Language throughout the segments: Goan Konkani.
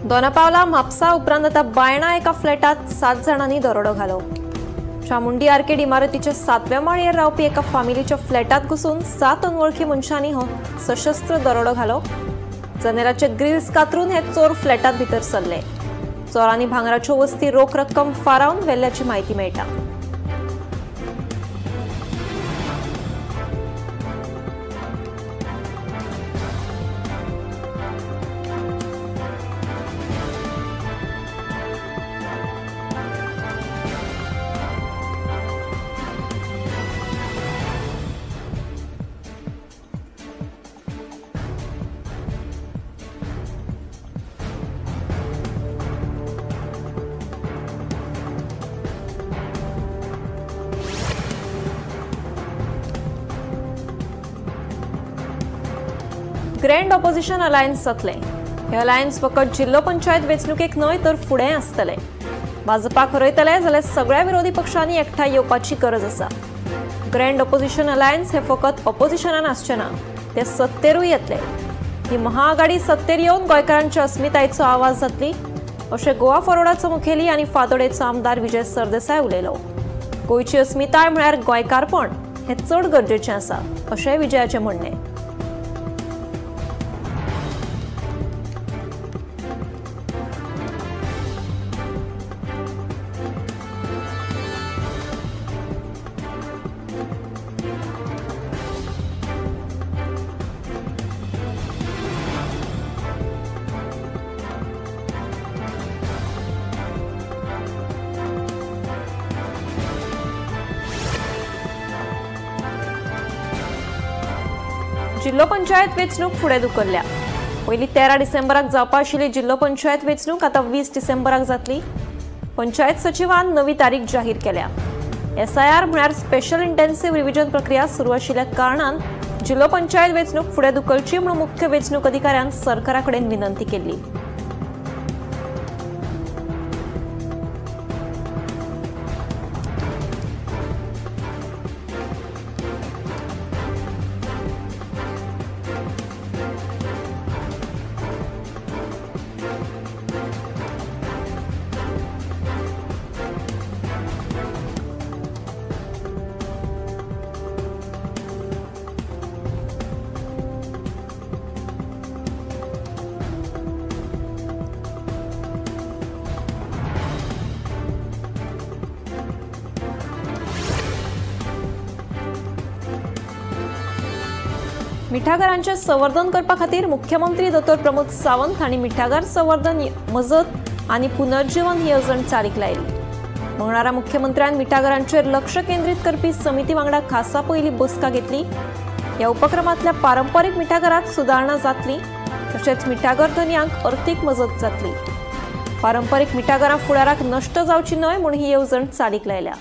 दोनापावला म्हापसा उपरांत आतां बायणा एका फ्लॅटात 7 जाणांनी दरोडो घालो। चामुंडी आर्केड इमारतीच्या 7व्या माळयेर रावपी एका फामिलीच्या फ्लॅटात घुसून 7 अनवळखी मनशांनी हो सशस्त्र दरोडो घालो। जनेलाचे ग्रिल्स कातरून हे चोर फ्लॅटात भितर सरले। चोरांनी भांगराच्यो वस्ती रोख रक्कम फारावन व्हेल्ल्याची म्हायती मेळटा। ग्रँड ऑपोजिशन अलायन्स जातलें। हे अलायन्स फकत जिल्लो पंचायत वेंचणुकेक न्हय तर फुडें आसतलें। भाजपाक हरयतले जाल्यार सगळ्या विरोधी पक्षांनी एकठांय येवपाची गरज आसा। ग्रँड ऑपोजिशन अलायन्स हे फकत ऑपोजिशनान आसचें ना, ते सत्तेरूय येतले। ही महाआघाडी सत्तेर येवन गोंयकारांच्या अस्मितायेचो आवाज जातली अशें गोवा फॉरवर्डाचो मुखेली आनी फातोडेचो आमदार विजय सरदेसाय उलयलो। गोंयची अस्मिताय म्हळ्यार गोंयकारपण हें चड गरजेचें आसा अशें विजयाचें म्हणणें। जिल्लो पंचायत वेंचणूक फुडें धुकल्ल्या। पयलीं 13 डिसेंबराक जावपा आशिल्ली जिल्लो पंचायत वेंचणूक आतां 20 डिसेंबराक जातली। पंचायत सचिवान नवी तारीख जाहीर केल्या। एसआयआर म्हळ्यार स्पेशल इंटेन्सिव्ह रिव्हिजन प्रक्रिया सुरू आशिल्ल्या कारणान जिल्लो पंचायत वेंचणूक फुडें धुकलची म्हूण मुख्य वेंचणूक अधिकाऱ्यान सरकारा कडेन विनंती केल्ली। मिठागरांचे संवर्धन करपा खातीर मुख्यमंत्री दोतोर प्रमोद सावंत हांणी मिठागर संवर्धन मजत आनी पुनर्जीवन ही येवजण चालीक लायली। मंगळारा मुख्यमंत्र्यान मिठागरांचेर लक्ष केंद्रीत करपी समिती वांगडा खासा पयली बसका घेतली। ह्या उपक्रमांतल्या पारंपरीक मिठागरांत सुदारणा जातली, तशेंच मिठागर धनयांक अर्थीक मजत जातली। पारंपरीक मिठागरां फुडाराक नश्ट जावची न्हय म्हूण ही येवजण चालीक लायल्या।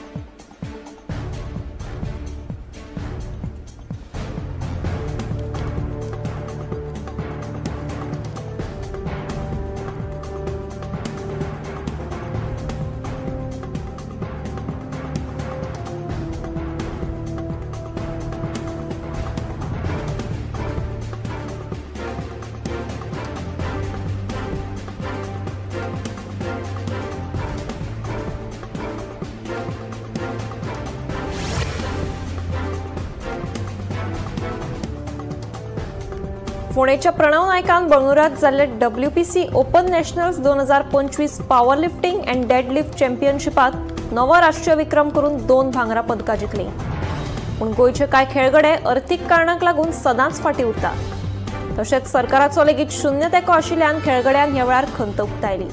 फोंडेच्या प्रणव नायकान बंगळुरात जाल्ले WPC open nationals 2025 power lifting and deadlift चॅम्पियनशिपात नवो राष्ट्रीय विक्रम करून 2 भांगरा पदकां जिखलीं। पूण गोंयचे कांय खेळगडे अर्थीक कारणांक लागून सदांच फाटीं उरता। तशेंच सरकाराचो लेगीत शून्य तेंको आशिल्ल्यान खेळगड्यान ह्या वेळार खंत उक्तायली।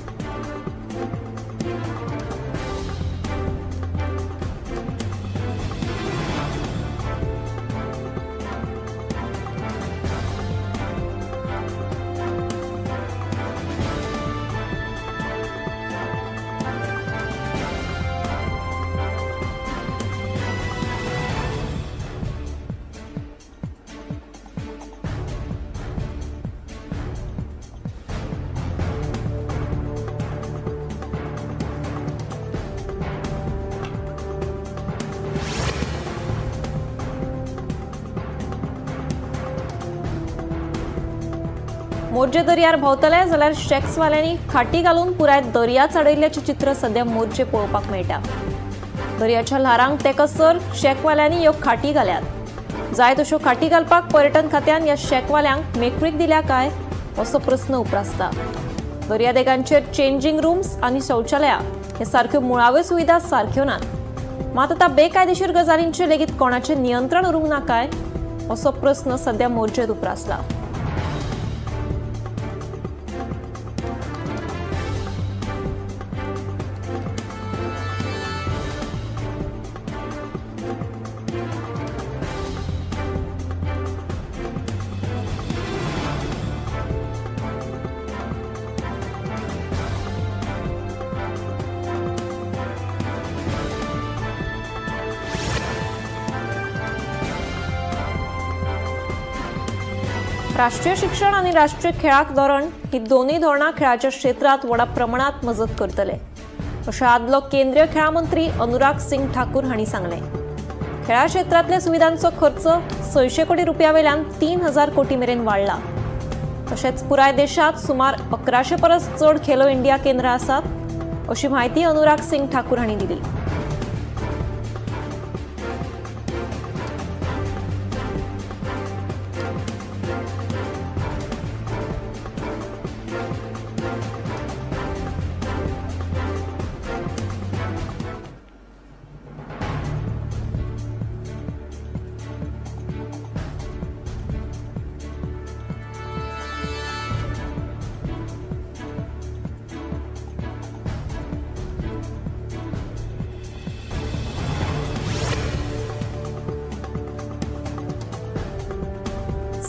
मोरजे दर्यार भोंवतले जाल्यार शॅक्सवाल्यांनी खाटी घालून पुराय दर्या चडयल्ल्याचें चित्र सध्या मोरजे पळोवपाक मेळटा। दर्याच्या ल्हारांक तेकसर शॅकवाल्यांनी ह्यो खाटी घाल्यात। जाय तश्यो खाटी घालपाक पर्यटन खात्यान ह्या शॅकवाल्यांक मेकळीक दिल्या काय असो प्रस्न उप्रासता। दर्यादेगांचेर चेंजिंग रूम्स आनी शौचालयां हे सारक्यो मुळाव्यो सुविधा सारक्यो नात। मात आतां बेकायदेशीर गजालींचेर लेगीत कोणाचें नियंत्रण उरूंक ना काय असो प्रस्न सध्या मोरजेंत उप्रासला। राष्ट्रीय शिक्षण आणि राष्ट्रीय खेळाक धोरण ही दोन्ही धोरणां खेळाच्या क्षेत्रात व्हडा प्रमाणात मजत करतले अशें आदलो केंद्रीय खेळा मंत्री अनुराग सिंग ठाकूर हांणी सांगलें। खेळा क्षेत्रांतल्या सुविधांचो खर्च 600 कोटी रुपया वेल्यान 3000 कोटी मेरेन वाडला। तशेंच पुराय देशांत सुमार 1100 परस चड खेलो इंडिया केंद्रां आसात अशी म्हायती अनुराग सिंग ठाकूर हांणी दिली।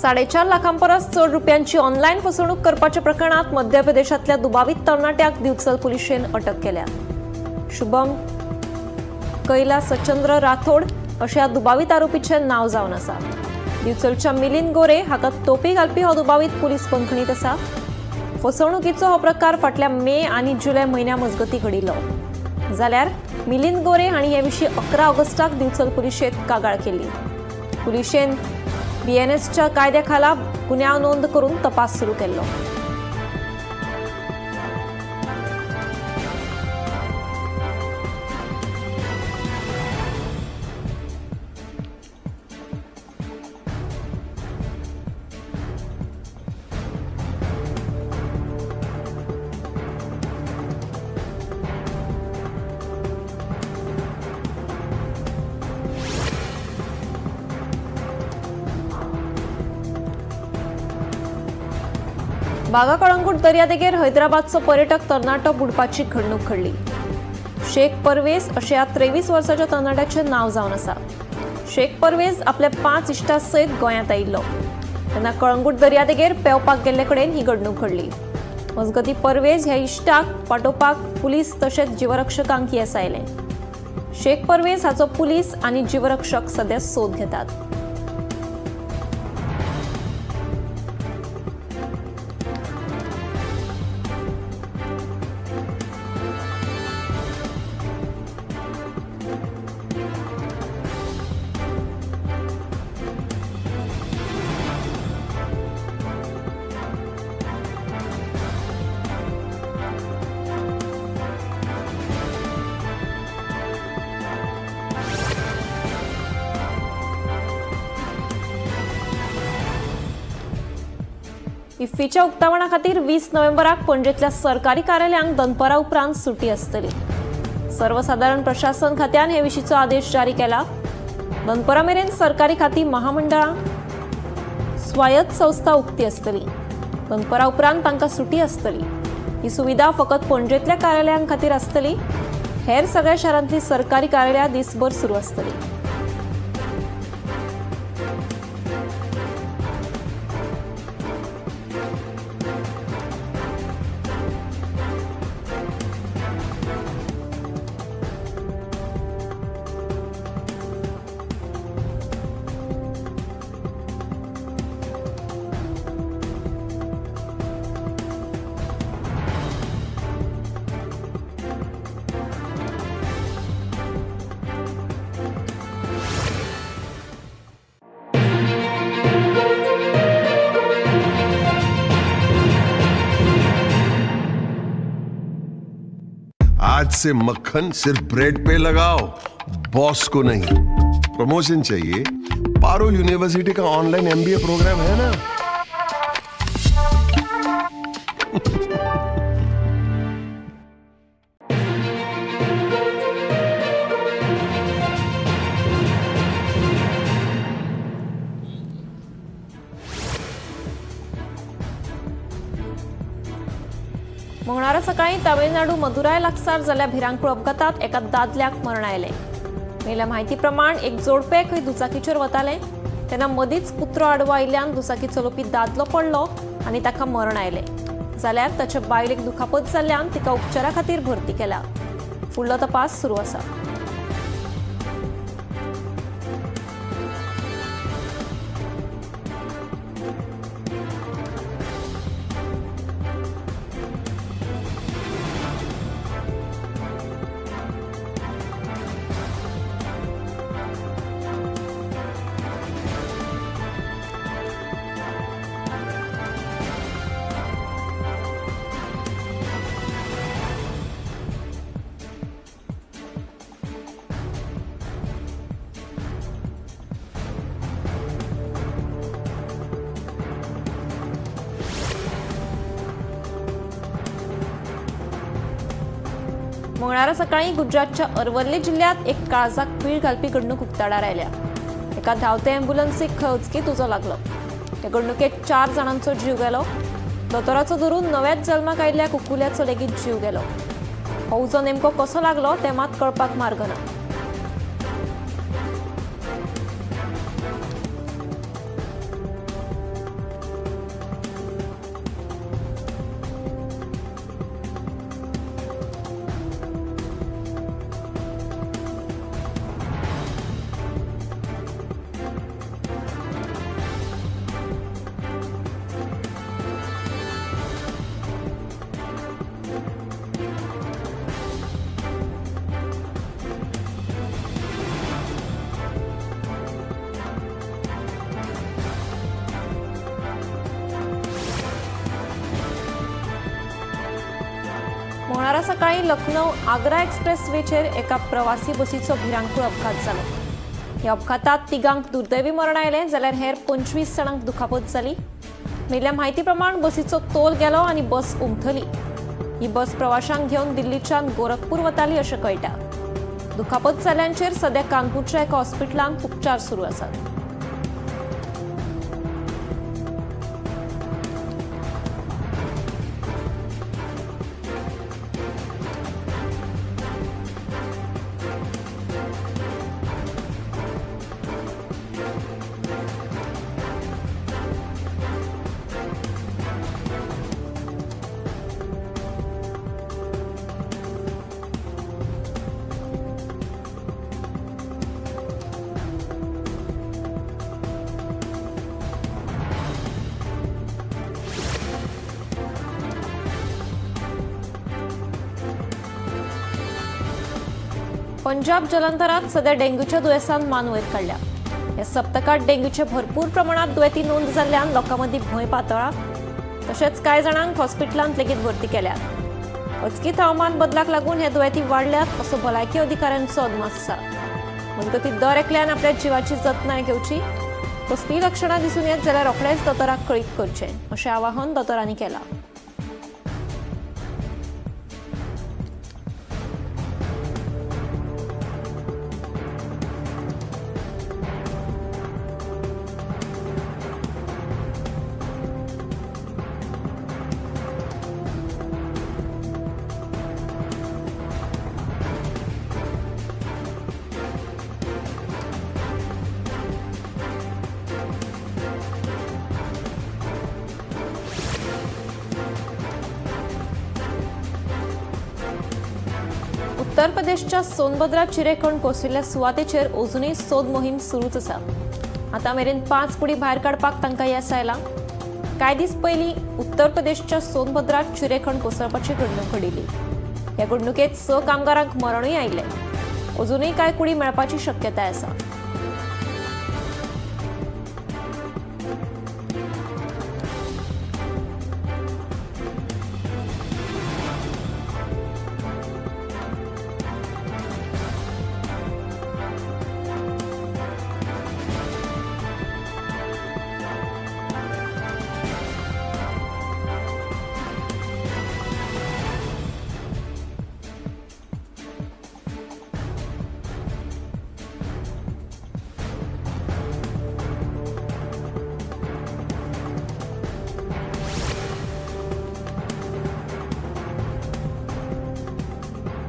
साडेचार लाखां परस चड रुपयांची ऑनलायन फसवणूक करपाच्या प्रकरणात मध्य प्रदेशांतल्या दुबावीत तरणाट्याक दिवचल पुलिशेन अटक केल्या। शुभम कैलासचंद्र राठोड अशें ह्या दुबावीत आरोपीचें नांव जावन आसा। दिवचलच्या मिलिंद गोरे हाका तोपी घालपी हो दुबावीत पुलीस बंदखणीत आसा। फसवणुकीचो हो प्रकार फाटल्या मे आनी जुलय म्हयन्या मजगतीं घडिल्लो। जाल्यार मिलिंद गोरे हांणी हे विशीं 11 ऑगस्टाक दिवचल पुलिशेंत कागाळ केल्ली। पुलिशेन बीएनएसच्या कायद्या खाला गुन्यांव नोंद करून तपास सुरू केल्लो। बागा कळंगूट दर्यादेगेर हैदराबादचो पर्यटक तरणाटो बुडपाची घडणूक घडली। शेख परवेज अशें ह्या 23 वर्साच्या तरणाट्याचें नांव जावन आसा। शेख परवेज आपल्या 5 इश्टां सयत गोंयांत आयिल्लो तेन्ना कळंगूट दर्यादेगेर पेंवपाक गेल्ले कडेन ही घडणूक घडली। मजगतीं परवेज ह्या इश्टाक पाटोवपाक पुलीस तशेंच जीवरक्षकांक येस आयलें। शेख परवेज हाचो पुलीस आनी जीवरक्षक सध्या सोद घेतात। इफ्फीच्या उक्तावणा खातीर 20 नोव्हेंबराक पणजेतल्या सरकारी कार्यालयांक दनपरा उपरांत सुटी आसतली। सर्वसाधारण प्रशासन खात्यान हे विशींचो आदेश जारी केला। दनपरा मेरेन सरकारी खाती, महामंडळां, स्वायत्त संस्था उक्ती आसतली। दनपरा उपरांत तांकां सुटी आसतली। ही सुविधा फकत पणजेतल्या कार्यालयां खातीर आसतली। हेर सगळ्या शारांतली सरकारी कार्यालयां दिसभर सुरू आसतली। आज से मक्खन सिर्फ ब्रेड पे लगाओ, बॉस को नहीं। प्रमोशन चाहिए? पारुल यूनिवर्सिटी का ऑनलाइन एमबीए प्रोग्राम है ना। मंगळारा सकाळी तामिळनाडू मदुराय लागसार जाल्ल्या भिरांकूळ अपघातात एका दादल्याक मरण आयलें। मेल्या म्हायती प्रमाण एक जोडपें खंय दुचाकीचेर वतालें तेन्ना मदींच कुत्रो आडवो आयिल्ल्यान दुचाकी चलोवपी दादलो पडलो आनी ताका मरण आयलें। जाल्यार ताच्या बायलेक दुखापत जाल्ल्यान तिका उपचारा खातीर भरती केला। फुडलो तपास सुरू आसा। मंगळारा सकाळी गुजरातच्या अरवल्ली जिल्ह्यात एक काळजाक पीळ घालपी घडणूक उक्ताडार आयल्या। एका धांवते ॲम्ब्युलन्सीक खंय उजो लागलो। हे घडणुकेत 4 जाणांचो जीव गेलो। दोतोराचो धरून नव्याच जल्माक आयिल्ल्या कुकुल्याचो लेगीत जीव गेलो। हो उजो नेमको कसो लागलो तें मात कळपाक मार्ग ना। मंगळारा सकाळी लखनौ आग्रा एक्सप्रेसवेचेर एका प्रवासी बसीचो भिरांकूळ अपघात जालो। ह्या अपघातात 3 दुर्दैवी मरण आयलें जाल्यार हेर 25 जाणांक दुखापत जाली। मेल्ल्या म्हायती प्रमाण बसीचो तोल गेलो आनी बस उमथली। ही बस प्रवाशांक घेवन दिल्लीच्यान गोरखपूर वताली अशें कळटा। दुखापत जाल्यांचेर सद्या कानपूरच्या एका हॉस्पिटलांत उपचार सुरू आसात। पंजाब जलंधरात सध्या डेंग्यूच्या दुयेंसान मान वयर काडल्या। ह्या सप्तकात डेंग्यूचे भरपूर प्रमाणात दुयेंती नोंद जाल्ल्यान लोकां मदीं भंय पातळा। तशेंच कांय जाणांक हॉस्पिटलांत लेगीत भरती केल्यात। अचकीत हवामान बदलाक लागून हे दुयेंती वाडल्यात असो भलायकी अधिकाऱ्यांचो अदमास आसा। मजगतीं दर एकल्यान आपल्या जिवाची जतनाय घेवची, कसलीय लक्षणां दिसून येत जाल्यार रोखडेंच दोतोराक कळीत करचें अशें आवाहन दोतोरांनी केलां। उत्तर प्रदेशच्या सोनभद्रा चिरेखण कोसळिल्ल्या सुवातेचेर अजूनय सोद मोहीम सुरूच आसा। आतां मेरेन 5 कुडी भायर काडपाक तांकां येस आयलां। कांय दीस पयलीं उत्तर प्रदेशच्या सोनभद्रा चिरेखण कोसळपाची घडणूक घडिल्ली। ह्या घडणुकेंत 6 कामगारांक मरणूय आयिल्लें। अजूनय कांय कुडी मेळपाची शक्यताय आसा।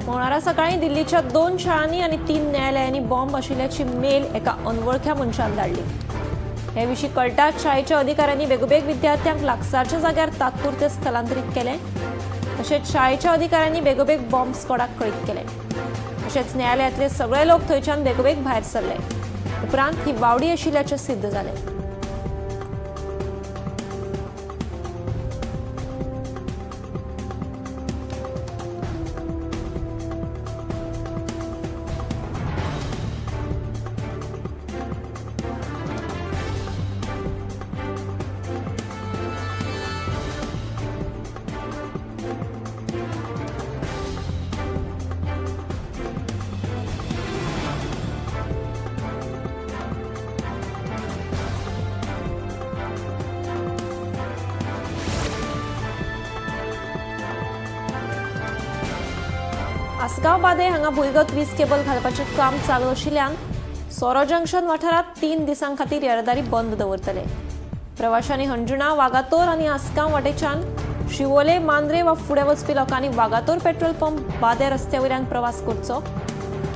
मंगळारा सकाळीं दिल्लीच्या 2 शाळांनी आनी 3 न्यायालयांनी बॉम्ब आशिल्ल्याची मेल एका अनवळख्या मनशान धाडली। हे विशीं कळटाच शाळेच्या अधिकाऱ्यांनी बेगोबेग विद्यार्थ्यांक लागसारच्या जाग्यार तात्पुरते स्थलांतरीत केले। तशेंच शाळेच्या अधिकाऱ्यांनी बेगोबेग बॉम्ब स्क्वॉडाक कळीत केले। तशेंच न्यायालयांतले सगळे लोक थंयच्यान बेगोबेग भायर सरले। उपरांत ही वावडी आशिल्ल्याचें सिद्ध जालें। आसगांव बादे हांगा भुंयगत वीज केबल घालपाचें काम चालू आशिल्ल्यान सोरो जंक्शन वाठारांत 3 दिसां खातीर येरादारी बंद दवरतले। प्रवाशांनी हणजुणा, वागातोर आनी आसगांव वाटेच्यान शिवोले, मांद्रे वा फुडें वचपी लोकांनी वागातोर पेट्रोल पंप बादे रस्त्या वयल्यान प्रवास करचो।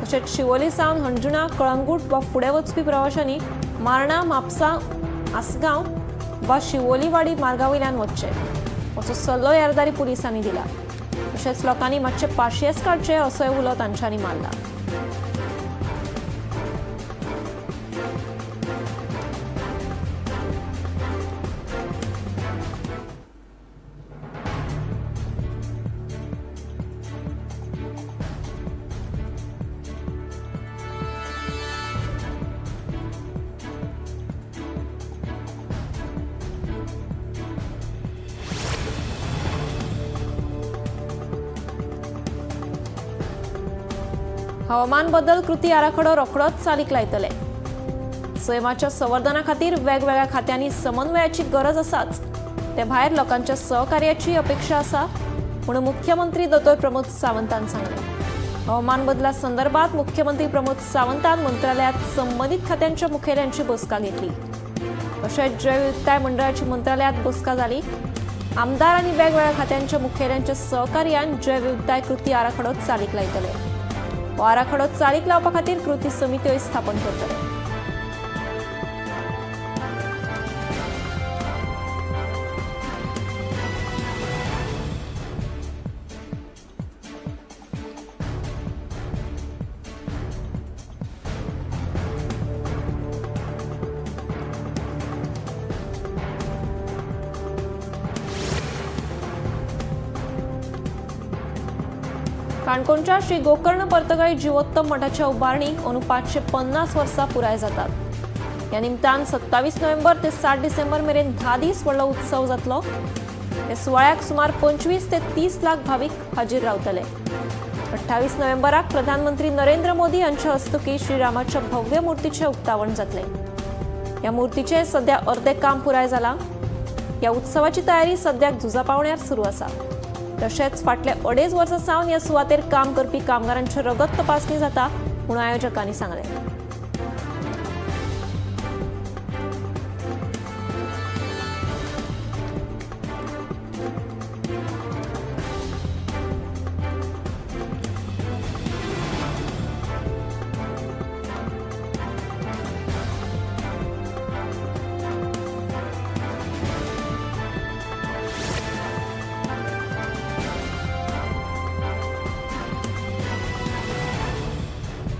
तशेंच शिवोले सावन हणजुणा, कळंगूट वा फुडें वचपी प्रवाशांनी मार्णा, म्हापसा, आसगांव वा शिवोलीवाडी मार्गा वयल्यान वचचें असो सल्लो येरादारी पुलिसांनी दिला। तशेंच लोकांनी मातशे पाशियेस काडचे असोय उलो तांच्यांनी मारला। हवामान बदल कृती आराखडो रोखडोच चालीक लायतले। सैमाच्या संवर्धना खातीर वेगवेगळ्या खात्यांनी समन्वयाची गरज आसाच, ते भायर लोकांच्या सहकार्याची अपेक्षा आसा म्हणून मुख्यमंत्री दोतोर प्रमोद सावंतान सांगलें। हवामान बदला संदर्भात मुख्यमंत्री प्रमोद सावंतान मंत्रालयात संबंधित खात्यांच्या मुखेल्यांची बसका घेतली। तशेंच जैवविविधताय मंडळाची मंत्रालयात बसका जाली। आमदार आनी वेगवेगळ्या खात्यांच्या मुखेल्यांच्या सहकार्यान जैवविविधताय कृती आराखडो चालीक लायतले। आराखडो चालीक लावपा खातीर कृती समित्योय स्थापन करतले। काणकोणच्या श्री गोकर्ण पर्तगाळी जिवोत्तम मठाच्या उबारणीक अंदू 550 वर्सां पुराय जातात। ह्या निमतान 27 नोव्हेंबर ते 7 डिसेंबर मेरेन 10 दीस व्हडलो उत्सव जातलो। ह्या सुवाळ्याक सुमार 25 ते 30 लाख भावीक हाजीर रावतले। 28 नोव्हेंबराक प्रधानमंत्री नरेंद्र मोदी हांच्या हस्तुकीं श्रीरामाच्या भव्य मूर्तीचें उक्तावण जातलें। ह्या मूर्तीचें सद्या अर्दें काम पुराय जालां। ह्या उत्सवाची तयारी सद्याक झुजा पावण्यार सुरू आसा। तशेंच फाटल्या 2.5 वर्सां सावन ह्या सुवातेर काम करपी कामगारांची रगत तपासणी जाता म्हूण आयोजकांनी सांगलें।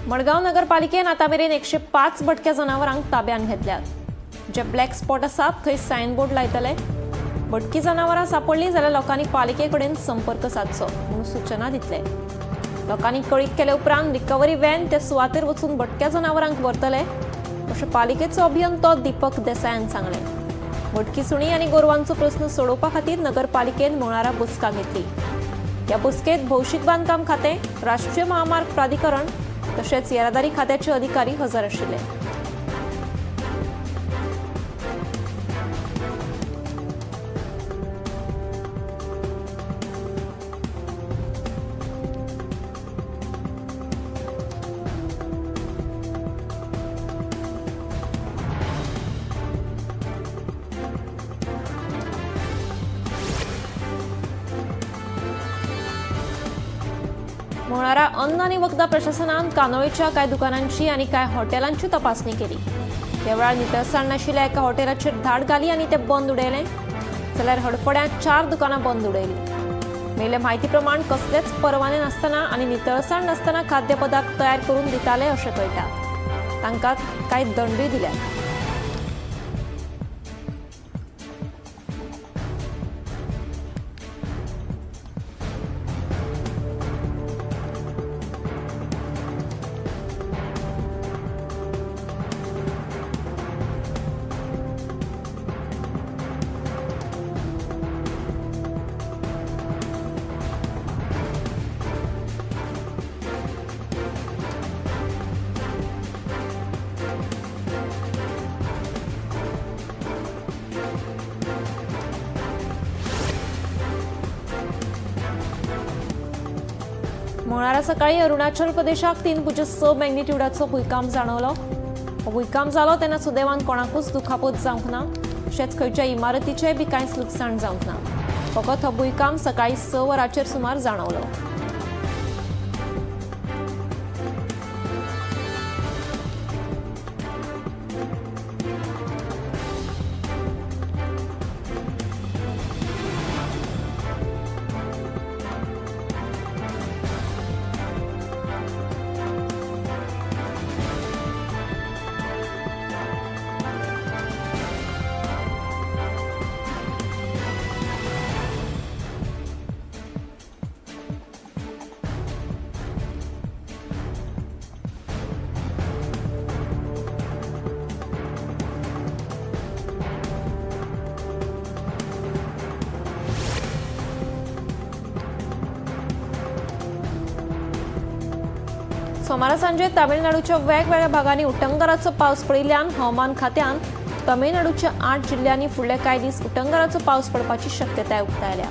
मडगांव नगरपालिकेन आतांमेरेन 105 भटक्या जनावरांक ताब्यांत घेतल्यात। जे ब्लॅक स्पॉट आसात थंय सायनबोर्ड लायतले। भटकी जनावरां सापडली जाल्यार लोकांनी पालिके कडेन संपर्क सादचो म्हणून सूचना दितले। लोकांनी कळीत केले उपरांत रिकव्हरी व्हॅन त्या सुवातेर वचून भटक्या जनावरांक व्हरतले अशें पालिकेचो अभियंतो दीपक देसायान सांगलें। भटकी सुणी आनी गोरवांचो प्रस्न सोडोवपा खातीर नगरपालिकेन मंगळारा बसका घेतली। ह्या बसकेत भौशीक बांदकाम खातें, राष्ट्रीय महामार्ग प्राधिकरण तशेंच येरादारी खात्याचे अधिकारी हजर आशिल्ले। मंगळारा अन्न आनी वखदां प्रशासनान कानोळेच्या कांय दुकानांची आनी कांय हॉटेलांची तपासणी केली. त्या वेळार नितळसाण नाशिल्ल्या एका हॉटेलाचेर धाड घाली आनी तें बंद उडयलें, जाल्यार हडफड्यां 4 दुकानां बंद उडयलीं. मेळिल्ले म्हायती प्रमाण कसलेच परवाने नासतना आनी नितळसाण नासतना खाद्यपदार्थ तयार करून दिताले अशें कळटा. तांकां कांय दंडूय दिल्यात. मंगळारा सकाळी अरुणाचल प्रदेशाक 3.6 मॅग्निट्यूडाचो भूंयकांप जाणवलो. हो भूंयकांप जालो तेन्ना सुदैवान कोणाकूच दुखापत जावंक ना, तशेंच खंयच्या इमारतीचें बी कांयच लुकसाण जावंक ना. फकत हो भूंयकांप सकाळी 6 वरांचेर सुमार जाणवलो. सोमारा सांजे तामिळनाडूच्या वेगवेगळ्या भागांनी उटंगाराचो पावस पडिल्ल्यान हवामान खात्यान तमिळनाडूच्या 8 जिल्ल्यांनी फुडले कांय दीस उटंगाराचो पावस पडपाची शक्यताय उक्तायल्या.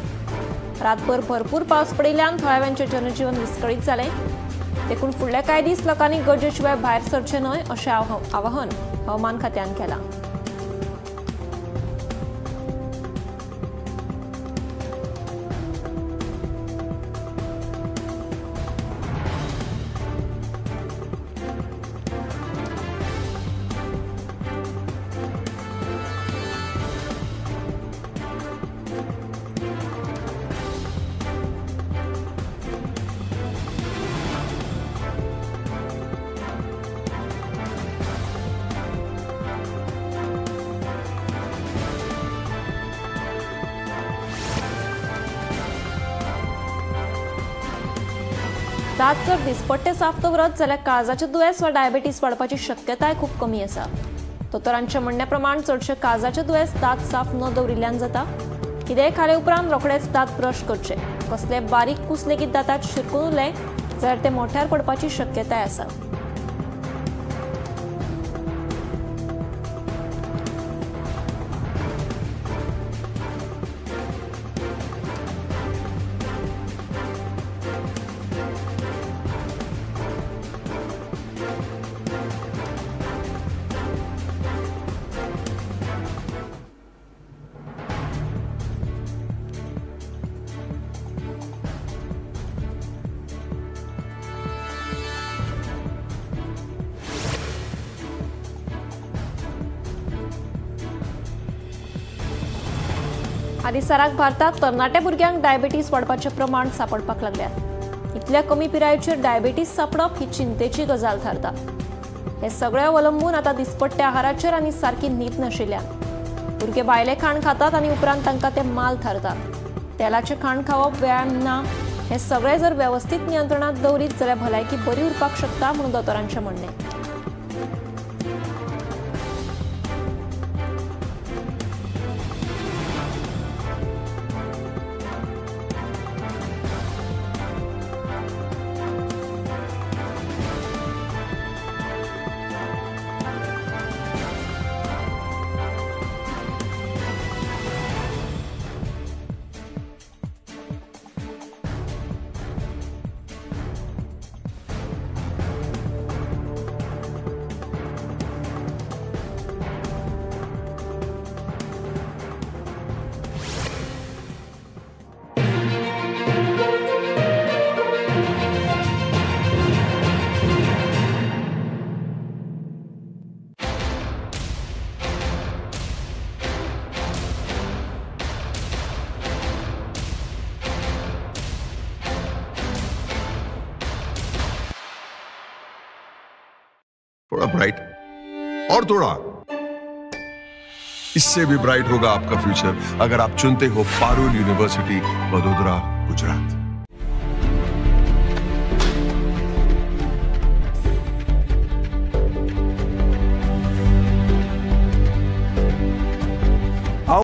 रातभर भरपूर पावस पडिल्ल्यान थळाव्यांचें जनजीवन विस्कळीत जालें. देखून फुडले कांय दीस लोकांनी गरजे शिवाय भायर सरचें न्हय अशें आवाहन हवामान खात्यान केलां. दांत जर दिसपट्टे साफ दवरत जाल्यार काळजाचें दुयेंस वा डायबिटीस वाडपाची शक्यताय खूब कमी आसा. दोतोरांच्या म्हणण्या प्रमाण चडशे काळजाचें दुयेंस दांत साफ न दवरिल्ल्यान जाता. कितेंय खाले उपरांत रोखडेच दांत ब्रश करचे. कसले बारीक कूस लेगीत दांतांत शिरकून उरलें जाल्यार ते मोठ्यार पडपाची शक्यताय आसा. हालींसराक भारतात तरणाट्या भुरग्यांक डायबिटीस वाडपाचें प्रमाण सांपडपाक लागल्यात. इतल्या कमी पिरायेचेर डायबिटीस सांपडप ही चिंतेची गजाल थारता. हे सगळे अवलंबून आतां दिसपट्ट्या आहाराचेर आनी सारकी न्हीद नाशिल्ल्यान भुरगे भायलें खाण खातात आनी उपरांत तांकां तें माल थारता. तेलाचें खाण खावप, व्यायाम ना, हे सगळे जर वेवस्थीत नियंत्रणांत दवरीत जाल्यार भलायकी बरी उरपाक शकता म्हणून दोतोरांचें म्हणणें. थोड़ा ब्राइट और थोड़ा इससे भी ब्राइट होगा आपका फ्यूचर अगर आप चुनते हो पारुल यूनिवर्सिटी, वडोदरा, गुजरात।